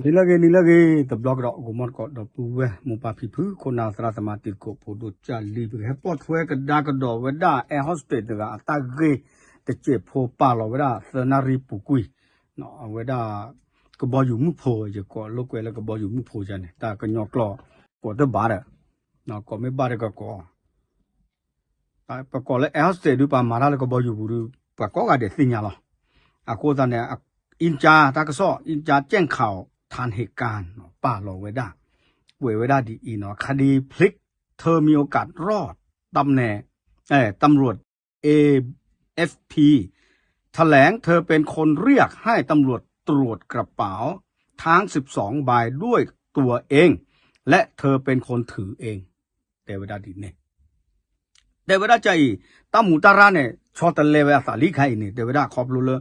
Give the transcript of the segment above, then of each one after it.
နံၤလၢအဂ့ၤ နံၤလၢအဂ့ၤ တဘျီကဒီး ဂီၤမီတကိး ဒီပုၢ်ဝဲၢ်မိၢ်ပၢ်ဖံဖု ခိၣ်နၢ်သရၣ်သမါတံၤသကိး ဖိဒိၣ်ကၢ်လံၤ ပကဟဲပိာ်ထွဲကဒါကဒီးဝဲဒၣ် Air Hostess တဂၤအတၢ်ဂ့ၢ် တစဲးဖိပာ်လီၤဝဲဒၣ် သၢနၣ်ရံၣ်ပူၤကွံာ် အဝဲဒၣ် ကဘီယူၤမုၣ်ဖိ ယကိးလိာ်ကွဲလၢကဘီယူၤမုၣ်ဖိယါန့ၣ် တၢ်ကညီကျိာ် ကိးတဘၣ်ဒီး ကိးမ့ၢ်ဘၣ်ဒီးကကိး ပကိးလၢ Air Hostess ဒုး ပှၤမၤတၢ်လၢကဘီယူၤပူၤဒုး ပှၤကိးဂၤဒဲးသ့ၣ်ညါလီၤ. အဃိသတးန့ၣ် အင်ကြား တၢ်ကစီၣ် အင်ကြား แจ้งข่าวทันเหตุการณ์ ပာ်လီၤဝဲဒၣ် ကွဲးဝဲဒၣ်ဒ်အံၤနီၤ คดีพลิก เธอมีโอกาสรอด ตำแหน่ง เอ่อ ตำรวจ เอเอฟพี แถลงเธอเป็นคนเรียกให้ตำรวจตรวจกระเป๋าทั้งสิบสองใบด้วยตัวเอง และเธอเป็นคนถือเอง တဲဝဲဒၣ်ဒ်န့ၣ် တဲဝဲဒၣ်ကအံၤ တၢ်မူးတၢ်ရၢ်န့ၣ် ဆီတလဲဝဲအသးလံခါအံၤန့ၣ် တဲဝဲဒၣ်ခီဖျိလၢ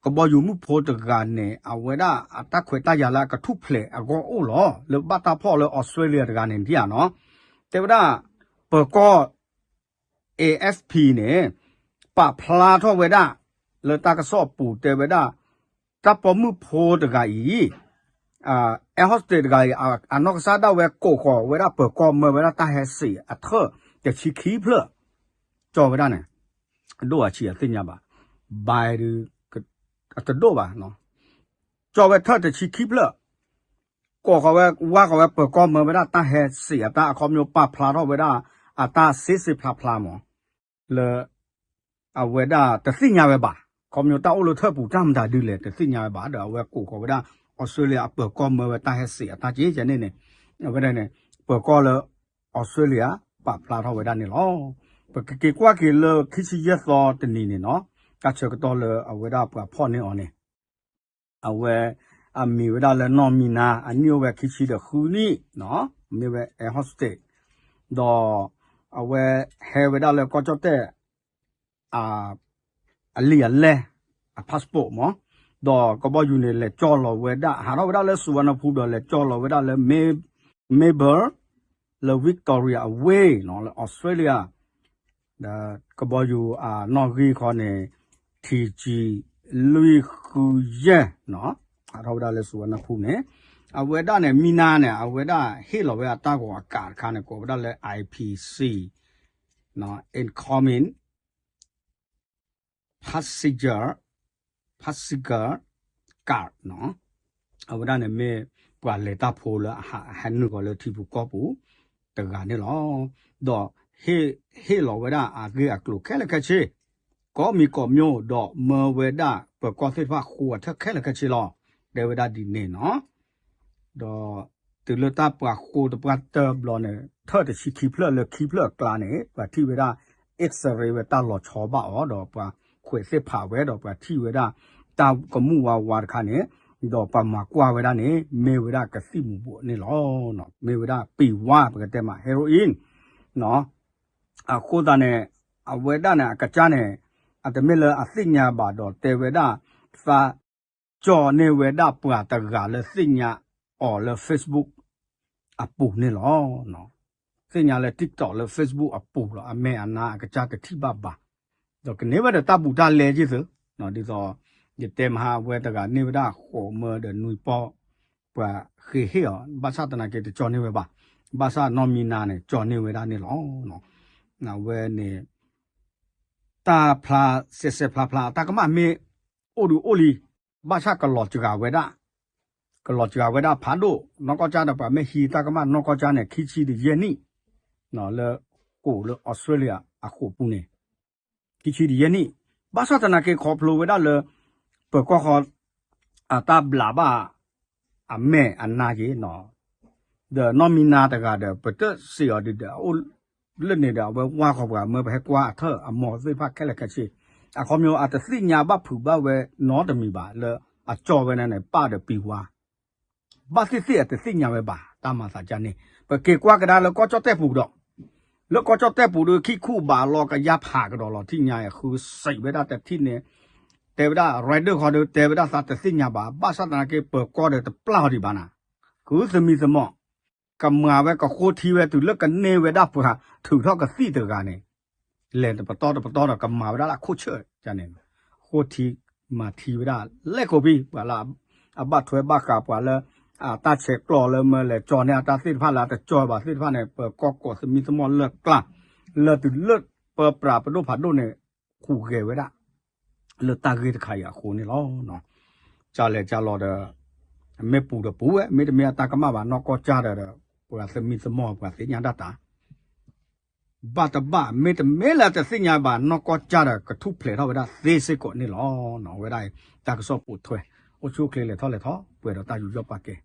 ကဘီယူၤမုၣ်ဖိတဂၤန့ၣ် အဝဲဒၣ်အတၢ်ခွဲးတၢ်ယာ်လၢအကထူၣ်ဖျဲးအဂီၢ်အိၣ်လီၤ လၢဘၣ်တၢ်ဖီၣ်လၢ Australia တဂၤန့ၣ် ထံၣ်ဧါနီၤ တဲဝဲဒၣ် ပၢၤကီၢ် เอเอฟพี န့ၣ် ပာ်ဖျါထီၣ်ဝဲဒၣ် လၢတၢ်ကစီၣ်အပူၤတဲဝဲဒၣ် တၢ်ပိာ်မုၣ်ဖိတဂၤအံၤ Air Hostess တဂၤအံၤ အနီၢ်ကစၢ်ဒၣ်ဝဲကိးဃီၤဝဲဒၣ်ပၢၤကီၢ်မၢဝဲဒၣ်တၢ်ဟဲစံးအထၢၣ်တဆံခံဖျၢၣ် ကၠီဝဲဒၣ်န့ၣ် အဒိၣ်အဆံးအသ့ၣ်ညါဘၣ် ဘၣ်ဒုး အတဒိၣ်ဘၣ် ကၠီဝဲထၢၣ်တဆံခံဖျၢၣ် ကိးဃီၤဝဲ ဝါဃီၤဝဲပၢၤကီၢ်မၢဝဲဒၣ်တၢ်ဟဲစံးအတၢ်အခီပညီပာ်ဖျါထီၣ်ဝဲဒၣ် အတၢ်စ့စ့ဖျါဖျါမး လၢ အဝဲဒၣ်တသ့ၣ်ညါဝဲဘၣ် ခီပညီတၢ်အိၣ်လၢထၢၣ်ပူၤတၢ်မတၤဒုလဲၣ် တသ့ၣ်ညါဝဲဘၣ် ဒီးအဝဲကိးဃီၤဝဲဒၣ် Australia အပၢၤကီၢ်မၢဝဲတၢ်ဟဲစံးအတၢ်က့ကန့ၣ်န့ၣ် အဝဲဒၣ်န့ၣ် ပၢၤကီၢ်လၢ Australia ပာ်ဖျါထီၣ်ဝဲဒၣ်န့ၣ်လီၤ. ပကက့ၤကွၢ်က့ၤလၢခံဆံယဲၢ်သီတနံၤန့ၣ်နီၤ တၢ်ဆၢကတီၢ်လၢအဝဲဒၣ်ပှၤဖီၣ်န့ၢ်အီၤန့ၣ် အဝဲ အမံၤဝဲဒၣ်လၢနီၢ်မံနါ အနံၣ်အိၣ်ဝဲခံဆံဒီးဃုနံၣ် မ့ၢ်ဝဲ Air Hostess ဒီး အဝဲဟဲဝဲဒၣ်လၢကီၢ်ကၠီၣ်တဲၣ် အလံာ်အလဲၢ် အ passport မး ဒီးကဘီယူၤန့ၣ် လဲၤကၠီလီၤဝဲဒၣ် ဟးထီၣ်ဝဲဒၣ်လၢ Suvarnabhumi ဒီးလဲၤကၠီလီၤဝဲဒၣ်လၢ Melbourne လၢ Victoria အဝ့ၢ်နီၤ လၢ Australia ဒီးကဘီယူၤအနီၣ်ဂံၢ်ခီန့ၣ် ထံကံလွံၢ်ဃုယဲၢ်နီၤ ဟးထီၣ်ဝဲဒၣ်လၢ Suvarnabhumi န့ၣ် အဝဲဒၣ်န့ၣ် မံနါန့ၣ် အဝဲဒၣ်ဟ့ၣ်လီၤဝဲအတၢ်ဂီၤအကးတခါန့ၣ် ကိးဝဲဒၣ်လၢ I P C နီၤ incoming passenger passenger card နီၤ အဝဲဒၣ်န့ၣ်မ့ၢ်ပှၤလဲၤတၢ်ဖိလၢအဟးနုာ်ဃီၤလၢထံပူၤကီၢ်ပူၤ တဂၤန့ၣ်လီၤ. ဒီးဟ့ၣ်လီၤဝဲဒၣ်အဂ့ၢ်အကျိၤခဲလၢာ်ခဲဆ့ ကိးမံၤကိးမျိုး ဒီးမၢဝဲဒၣ်ပၢၤကီၢ်သ့ၣ်တဖၣ်ဃိအထၢၣ်ခဲလၢာ်ခဲဆ့လီၤ. တဲဝဲဒၣ်ဒ်န့ၣ်နီၤ ဒီးတုၤလၢတၢ်ပှၤဃိတပှၢ်တၢၢ်ဘျီန့ၣ် ထၢၣ်တဆံခံဖျၢၣ်လၢခံဖျၢၣ်အကျါန့ၣ် ပှၤထံၣ်ဝဲဒၣ် X-ray ဝဲတၢ်လီၤဆီဘၣ်အီၤ ဒီးပှၤခွဲးသ့ၣ်ဖးဝဲ ဒီးပှၤထံၣ်ဝဲဒၣ် တၢ်ကမူၣ်ဝါဝါတခါန့ၣ် ဒီးပှၤမၤကွၢ်ဝဲဒၣ်န့ၣ် မ့ၢ်ဝဲဒၣ်ကသံၣ်မူၤဘှီးန့ၣ်လီၤ. မ့ၢ်ဝဲဒၣ်ပံၤဝါ ပကတဲမး heroin အဃိသတးန့ၣ် အဝဲဒၣ်န့ၣ် အကစၢ်န့ၣ် အတမ့ၢ်လၢအသ့ၣ်ညါဘၣ်ဒီးတဲဝဲဒၣ် သးကၠီန့ၢ်ဝဲဒၣ်ပှၤတဂၤလၢသ့ၣ်ညါအီၤလၢ Facebook အပူၤန့ၣ်လီၤ. သ့ၣ်ညါလၢ TikTok လၢ Facebook အပူၤလီၤ. အမဲာ်အနါအကစၢ်တထံၣ်ဘၣ်ဘၣ်. ဒီးကန့ၢ်ဝဲဒီးတၢ်ဘူးတၢ်လဲက့ၢ်သု, ဒ်သိး ယတဲမဟါအဝဲတဂၤန့ၢ်ဝဲဒၣ်ဃိးမၢဒီးနွံပီၢ် ပှၤဃ့ဟ့ၣ်အီၤ ဘၣ်ဆၣ်သနာ်က့တကၠီန့ၢ်ဝဲဘၣ်. ဘၣ်ဆၣ်နီၢ်မံနါန့ၣ် ကၠီန့ၢ်ဝဲဒၣ်န့ၣ်လီၤ. အဝဲန့ၣ် တၢ်ဖျါ စဲးစဲးဖျါဖျါ တၢ်ကမၣ်မ့ၢ်အိၣ်ဒုးအိၣ်လံ, ဘၣ်ဆၣ်ကလီၤစှၤဝဲဒၣ်, ကလီၤစှၤဝဲဒၣ်ဖးဒိၣ်, နီၢ်ကီၢ်ကၠၢ်ဒီးပှၤမ့ၢ်ဟံးတၢ်ကမၣ်နီၢ်ကီၢ်ကၠၢ်န့ၣ် ခံဆံဒီးယဲၢ်နံၣ်, လၢကိးလၢ Australia အဃိာ်ပူၤန့ၣ် ခံဆံဒီးယဲၢ်နံၣ်, ဘၣ်ဆၣ်သနာ်က့ခီဖျိဝဲဒၣ်လၢ ပၢၤကီၢ်ဃီ အတၢ်ဘျးဘၣ် အမဲာ်အနါက့ၤနီၤ, ဒီးနီၢ်မံနါတဂၤဒီး ပတစံးအီၤဒ်ဒီး အိၣ်လၢန့ၣ်ဒီး အဝဲဝါဃီၤပှၤမၢပဟဲကွၢ်အထၢၣ်အမီၤသ့ၣ်တဖၣ်ခဲလၢာ်ခဲဆ့, အခီပညီအတသ့ၣ်ညါဘၣ်ဖုးဘၣ်ဝဲနီတမံၤဘၣ် လၢအကၠီဝဲန့ၣ်န့ၣ် ပၢ်ဒီးပံၤဝါ ဘၣ်သ့ၣ်သ့ၣ်အတသ့ၣ်ညါဝဲဘၣ် တၢ်မၤသးကၢ်န့ၣ် ပက့ၤကွၢ်ကဒါလၢကီၢ်ကၠီၣ်တဲၣ်ပူၤကဒီး, လၢကီၢ်ကၠီၣ်တဲၣ်ပူၤဒီး ခံခူဘးလီၤကယါဖးကဒီးလီၤ ထံၣ်ညါ ဃုစံးဝဲဒၣ်တထံၣ်န့ၣ်, တဲဝဲဒၣ် rider ဃီဒီး တဲဝဲဒၣ်သးတသ့ၣ်ညါဘၣ် ဘၣ်ဆၣ်သနာ်က့ ပၢၤကီၢ်ဒီးတပျၢ်အီၤဒံးဘၣ်နၤ, ဃုသမံသမိး ကမၤဝဲကဃိထံဝဲတုၤလၢကန့ၢ်ဝဲဒၣ်ပှၤထုးထီၣ်ကသံၣ်တဂၤန့ၣ်, လဲၤတပတီၢ်တပတီၢ်ဒီးကမၤဝဲဒၣ်လၢခိၣ်ဆၢၣ်န့ၣ်, ဃိထံမၤထံဝဲဒၣ် လဲၤကိးပံၤ ပှၤလၢ အဘၣ်ထွဲဘၣ်ဃးပှၤလၢ အတၢ်ဆဲးကျိးလၢမ့ၢ်လဲၤကၠီန့ၢ်အတၢ်သ့ၣ်တဖၣ်လၢအတကၠီဘၣ်သ့ၣ်တဖၣ်န့ၣ် ပကီၢ်ကိးသမံသမိးလၢကျါ လၢတုၤလၢပပြးပဒိၣ်ဖးဒိၣ်န့ၣ် ဟူးဂဲၤဝဲဒၣ် လၢတၢ်ဂ့ၢ်တခါအံၤအဃိန့ၣ်လီၤ. ကလဲၤကလီဒီး မ့ၢ်ပူၤဒီးပူၤဝဲ မ့တမ့ၢ်အတၢ်ကမၣ်ဘၣ်နီၢ်ကီၢ်ကၢ်ဒီး ပှၤသမံသမိးပှၤသ့ၣ်ညါဒၣ်တၢ် ဘၣ်တဘၣ် မ့တမ့ၢ်လၢတသ့ၣ်ညါဘၣ်နီၢ်ကီၢ်ကၢ်ဒီး ကထူၣ်ဖျဲးထီၣ်ဝဲဒၣ်သ့စ့ၢ်ကီးန့ၣ်လီၤ. ဝဲဒၣ်အံၤ တၢ်ကစီၣ်ပိာ်ထွဲ အိၣ်ဆူၣ်အိၣ်ချ့လဲၤထီၣ်လဲၤထီၣ် ပှဲၤဒီးတၢ်ယူးယီၣ်ပာ်ကဲ